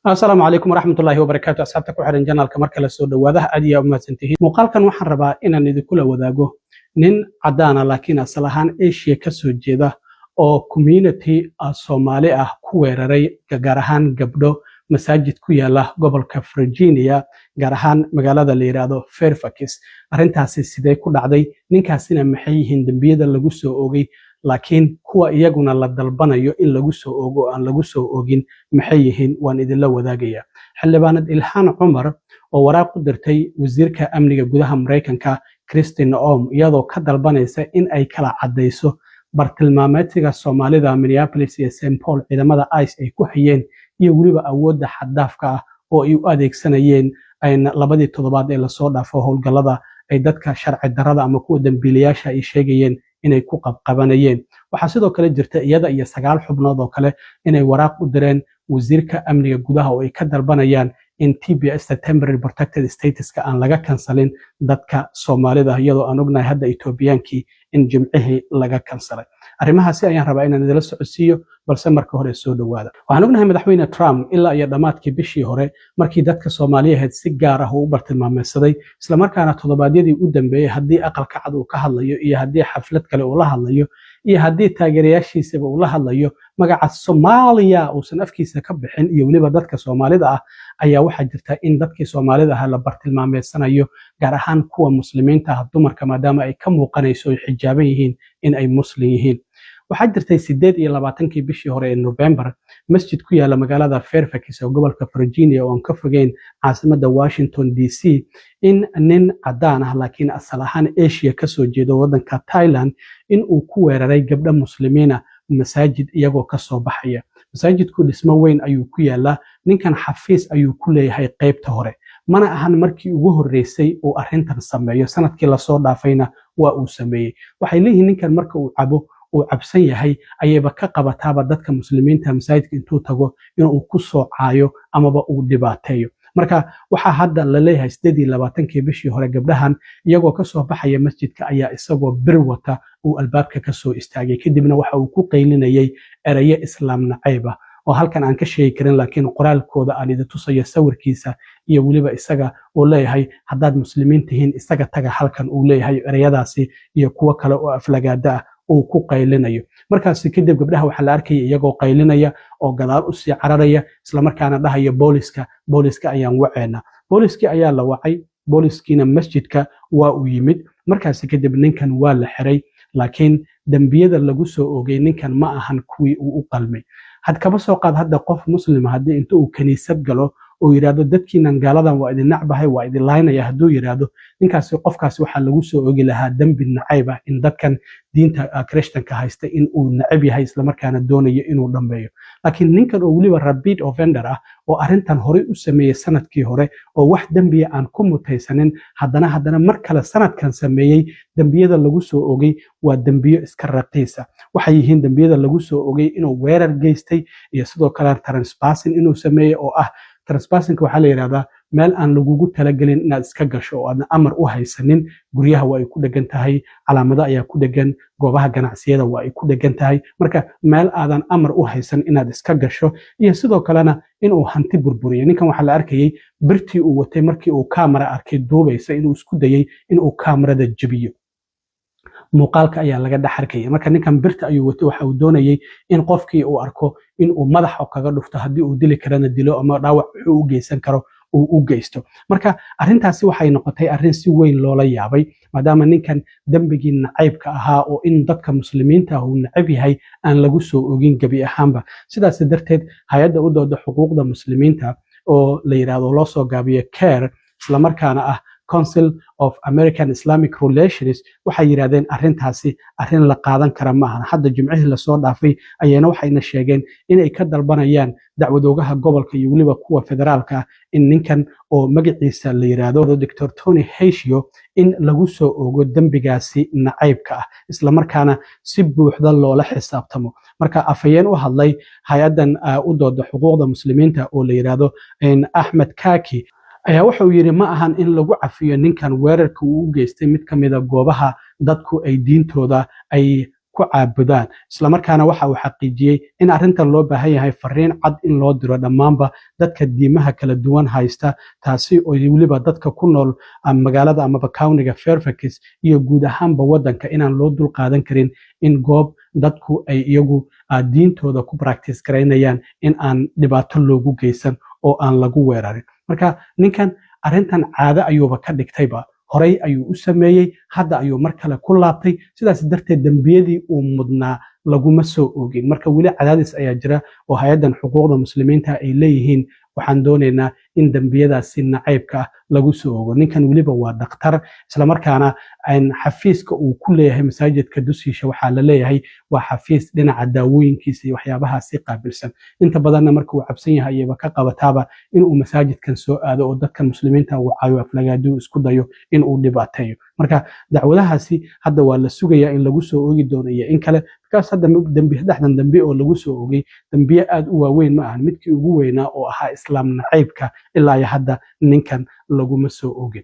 Asalaamu calaykum waraxmatullaahi wabarakaatu. Asxaabta ku xiran channelka, mar kale soo dhowaadaha. Aad iyo umahadsantihiin. Muuqaalkan waxaan rabaa inaan idinkula wadaago nin caddaana laakiin asal ahaan Asia ka soo jeeda oo community Soomaali ah ku weeraray, gaar ahaan gabdho masaajid ku yaala gobolka Virginia, gaar ahaan magaalada la yidhaahdo Fairfax. Arrintaasi sidee ku dhacday? Ninkaasina maxay yihiin dembiyada lagu soo oogay? Laakiin kuwa iyaguna la dalbanayo in lagu soo oogo oo aan lagu soo oogin maxay yihiin? Waan idinla wadaagaya. Xildhibaanad Ilhaan Cumar oo waraaq u dirtay wasiirka amniga gudaha Maraykanka Kristi Noem, iyadoo ka dalbanaysa in ay kala caddayso bartilmaameedsiga Soomaalida Minneapolis iyo St Paul ciidamada ICE ay ku hayeen iyo weliba awoodda xad-dhaafka ah oo ay u adeegsanayeen 2dii toddobaad ee lasoo dhaafo, howlgallada ay dadka sharci darrada ama kuwa dembiilayaasha ay sheegayeen inay ku qabqabanayeen. Waxaa sidoo kale jirta iyada iyo sagaal xubnood oo kale inay waraaq u direen wasiirka amniga gudaha oo ay ka dalbanayaan in TPS, temporary protected statuska, aan laga kansalin dadka Soomaalida, iyadoo aan ognahay hadda Etoobiyaankii in Jimcihii laga kansalay. Arrimahaasi ayaan rabaa inaan idila socodsiiyo, balse marka hore soo dhowaada. Waxaan ognahay Madaxweyne Trump ilaa iyo dhammaadkii bishii hore, markii dadka Soomaaliyeed si gaar ah uu u bartilmaameedsaday, islamarkaana toddobaadyadii u dambeeyey haddii Aqalka Cad uu ka hadlayo iyo haddii xaflad kale uu la hadlayo iyo haddii taageerayaashiisaba uu la hadlayo, magaca Soomaaliya uusan afkiisa ka bixin iyo weliba dadka Soomaalida ah, ayaa waxaa jirta in dadkii Soomaalida ah la bartilmaameedsanayo, gaar ahaan kuwa Muslimiinta ah, dumarka, maadaama ay ka muuqanayso ay xijaaban yihiin in ay Muslim yihiin. Waxaa jirtay 28kii bishii hore ee November, masjid ku yaala magaalada Fairfax oo gobolka Virginia oo aan ka fogeyn caasimadda Washington DC, in nin caddaan ah laakiin asal ahaan Asia kasoo jeedo, waddanka Thailand, in uu ku weeraray gabdho Muslimiina masaajid iyagoo kasoo baxaya. Masaajidku dhismo weyn ayuu ku yaalaa. Ninkan xafiis ayuu ku leeyahay qaybta hore. Mana ahan markii ugu horreysay uu arrintan sameeyo. Sanadkii lasoo dhaafayna waa uu sameeyey. Waxay leeyihiin ninkan marka uu cabo, uu cabsan yahay, ayayba ka qabataaba dadka Muslimiinta masaajidka intuu tago inuu ku soo caayo amaba uu dhibaateeyo. Marka waxaa hadda la leeyahay 28kii bishii hore gabdhahan iyagoo kasoo baxaya masjidka ayaa isagoo bir wata uu albaabka kasoo istaagay. Kadibna waxa uu ku qaylinayay erayo Islaam nacayb ah oo halkan aan ka sheegi karin, laakiin qoraalkooda aan idin tusayo, sawirkiisa iyo weliba isaga uu leeyahay, "Haddaad Muslimiin tihiin, isaga taga halkan," uu leeyahay. Ereyadaasi iyo kuwo kale oo aflagaada ah uu ku qaylinayo. Markaasi kadib gabdhaha waxaa la arkaya iyagoo qaylinaya oo gadaal usii cararaya, islamarkaana dhahaya, "Booliska, booliska ayaan waceena." Booliskii ayaa la wacay. Booliskiina masjidka waa uu yimid. Markaasi kadib ninkan waa la xiray, laakiin dembiyada lagu soo oogay ninkan ma ahan kuwii uu u qalmay. Had kaba soo qaad hadda qof Muslima haddii inta uu kaniisad galo oo yidhaahdo, "Dadkiinan gaaladan waa idin nacbahay, waa idin laynaya," hadduu yidhaahdo ninkaasi, qofkaasi waxaa lagu soo ogi lahaa dembi nacayb ah, in dadkan diinta Krishtanka haysta in uu nacab yahay, islamarkaana doonayo inuu dhammeeyo. Laakiin ninkan oo weliba repeat offender ah oo arrintan horey u sameeyey sanadkii hore oo wax dembiya aan ku mutaysanin, haddana mar kale sanadkan sameeyey, dembiyada lagu soo ogay waa dembiyo iska raqiisa. Waxay yihiin dembiyada lagu soo ogay inuu weerar geystay iyo sidoo kale trespassing inuu sameeyey, oo ah trespassingka waxaa la yidhahdaa meel aan lagugu talagelin inaad iska gasho oo aadna amar u haysanin. Guryaha waa ay ku dhegan tahay, calaamado ayaa ku dhegan, goobaha ganacsiyada waa ay ku dhegan tahay. Marka meel aadan amar u haysan inaad iska gasho, iyo sidoo kalena inuu hanti burburiyo. Ninkan waxaa la arkayey birtii uu watay markii uu kamara arkay duubaysa inuu isku dayey inuu kamarada jebiyo. Muuqaalka ayaa laga dhex arkaya. Marka ninkan birta ayuu watay. Waxa uu doonayey in qofkii uu arko inuu madaxa kaga dhufto, haddii uu dili karana dilo ama dhaawac wuxuu u geysan karo uu u geysto. Marka arrintaasi waxay noqotay arrin si weyn loola yaabay, maadaama ninkan dembigii nacaybka ahaa oo in dadka Muslimiinta ah uu nacab yahay aan lagu soo ogin gebi ahaanba. Sidaas darteed hay-adda u dooda xuquuqda Muslimiinta oo la yidhaahdo, loo soo gaabiyo CAIR, islamarkaana ah Council of American Islamic Relations, waxay yidhahdeen arrintaasi arrin la qaadan kara maahan. Hadda Jimcihii lasoo dhaafay ayayna waxayna sheegeen inay ka dalbanayaan dacwadoogaha gobolka iyo weliba kuwa federaalka ah in ninkan oo magaciisa la yidhaahdo Dr Tony Hsieh in lagu soo ogo dembigaasi nacaybka ah, islamarkaana si buuxda loola xisaabtamo. Marka afhayeen u hadlay hay-addan u dooda xuquuqda Muslimiinta oo la yidhaahdo Axmed Kaki ayaa waxa uu yidhi, ma ahan in lagu cafiyo ninkan weerarka uu u geystay mid ka mida goobaha dadku ay diintooda ay ku ku caabudaan. Islamarkaana waxa uu xaqiijiyey in arrintan loo baahan yahay fariin cad in loo diro dhammaanba dadka diimaha kala duwan haysta, taasi oo weliba dadka ku nool magaalada amaba countyga Fairfax iyo guud ahaanba waddanka inaan loo dul qaadan karin in goob dadku ay iyagu diintooda ku practice garaynayaan in aan dhibaato loogu geysan oo aan lagu weerarin. Marka ninkan arrintan caado ayuuba ka dhigtayba. Horey ayuu u sameeyey, hadda ayuu mar kale ku laabtay. Sidaas darteed dembiyadii uu mudnaa laguma soo oogin. Marka weli cadaadis ayaa jira oo hay'addan xuquuqda Muslimiinta ay leeyihiin, waxaan doonaynaa in dembiyadaasi nacaybka ah lagu soo ogo. Ninkan weliba waa dhakhtar, islamarkaana xafiiska uu ku leeyahay masaajidka dushiisha waxaa la leeyahay waa xafiis dhinaca daawooyinkiisa iyo waxyaabahaasi qaabilsan. Inta badanna marka uu cabsan yahay ayayba ka qabataaba inuu masaajidkan soo aado oo dadkan Muslimiinta uu caayo, aflagaadiyu isku dayo inuu dhibaateeyo. Marka dacwadahaasi hadda waa la sugayaa in lagu soo ogi doono iyo in kale, because hadda dembi, saddexdan dembi oo lagu soo ogay, dembiye aad u waaweyn ma ahan. Midkii ugu weynaa oo ahaa Islaam nacaybka ilaa iyo hadda ninkan laguma soo ogin.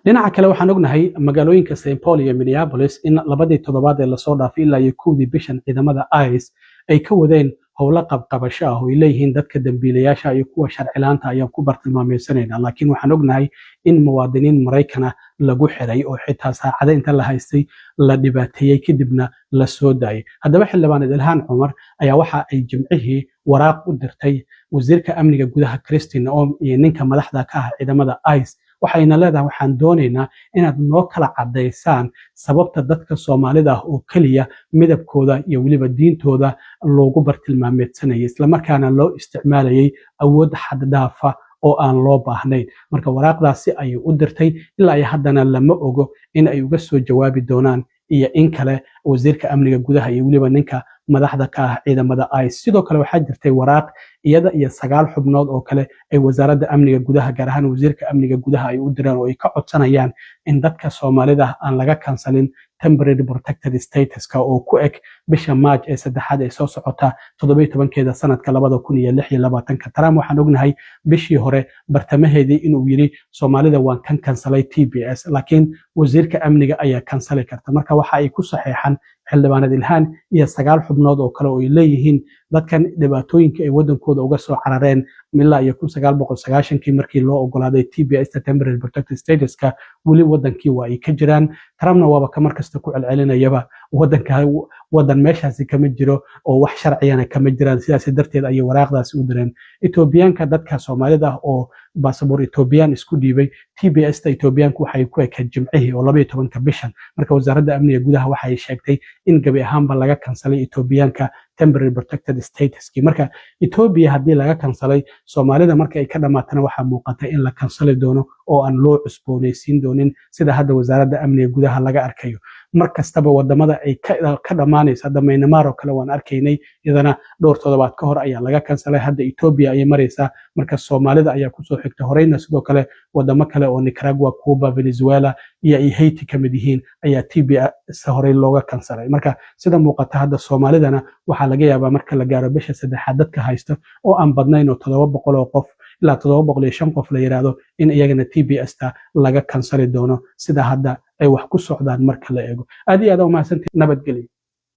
Dhinaca kale, waxaan ognahay magaalooyinka St Paul iyo Minneapolis in 2dii toddobaad ee lasoo dhaafay ilaa iyo 1dii bishan ciidamada ICE ay ka wadeen howlo qabqabasho ah oo ay leeyihiin dadka dambiilayaasha iyo kuwa sharcilaanta ayaan ku bartilmaamaysanayna. Laakiin waxaan ognahay in muwaadiniin Maraykana lagu xiray oo xitaa saacado inta la haystay la dhibaateeyey, kadibna la soo daayay. Haddaba xildhibaaneed Ilhaan Cumar ayaa waxa ay Jimcihii waraaq u dirtay wasiirka amniga gudaha Kristi Noem iyo ninka madaxda ka ah ciidamada ICE. Waxayna leedahay, waxaan doonaynaa inaad noo kala caddaysaan sababta dadka Soomaalida ah oo keliya midabkooda iyo weliba diintooda loogu bartilmaameedsanayay, islamarkaana loo isticmaalayay awood xaddhaafa oo aan loo baahnayn. Marka waraaqdaasi ayay u dirtay. Ilaa iyo haddana lama ogo in ay uga soo jawaabi doonaan iyo in kale wasiirka amniga gudaha iyo weliba ninka madaxda ka ah ciidamada ICE. Sidoo kale waxaa jirtay waraaq iyada iyo sagaal xubnood oo kale ay wasaaradda amniga gudaha, gaar ahaan wasiirka amniga gudaha, ay u direen oo ay ka codsanayaan in dadka Soomaalida aan laga kansalin temporary protected statuska oo ku eg bisha March ee saddexaad ee soo socota 17-keeda sanadka 2026-ka. Trump waxaan ognahay bishii hore bartamaheedii inuu yiri, Soomaalida waan kan kansalay TPS, laakiin wasiirka amniga ayaa kansali karta. Marka waxa ay ku saxeexan xildhibaanad Ilhaan iyo sagaal xubnood oo kale oo ay leeyihiin dadkan dhibaatooyinka ay wadankooda uga soo carareen ilaa iyo 1990-kii markii loo ogolaaday TPS, temporary protected statuska, weli wadankii waa ay ka jiraan. Trumpna waaba ka markasta ku celcelinayaba wadanka wadan meeshaasi kama jiro oo wax sharciyana kama jiraan. Sidaas darteed ayay waraaqdaasi u direen. Etoobiyaanka, dadka Soomaalida ah oo baasaboor Etoobiyaan isku dhiibay, TPS ta Etoobiyaanku waxay ku ekayd Jimcihii oo 12-ka bishan. Marka wasaaradda amniga gudaha waxay sheegtay in gabi ahaanba laga kansalay Etoobiyaanka temporary protected statuskii. Marka Etoobiya haddii laga kansalay, Soomaalida marka ay ka dhamaatana waxaa muuqata in la kansali doono oo aan loo cusboonaysiin doonin, sida hadda wasaaradda amniga gudaha laga arkayo. Mar kastaba wadamada ay ka dhammaanaysa, hadda Myanmar oo kale waan arkaynay, iyadana dhowr toddobaad ka hor ayaa laga kansalay. Hadda Etoobiya ayay maraysaa, marka Soomaalida ayaa kusoo xigta. Horeyna sidoo kale wadamo kale oo Nicaragua, Cuba, Venezuela iyo ay Haiti ka mid yihiin ayaa TPS horey looga kansalay. Marka sida muuqata hadda Soomaalidana waxaa laga yaabaa marka la gaaro bisha saddexaad dadka haysta oo aan badnayn oo 700 oo qof ilaa 705 qof la yidhaahdo in iyagana TPS ta laga kansali doono, sida hadda ay wax ku socdaan marka la eego. Aad iyo aad u mahadsantihiin. Nabadgelyo.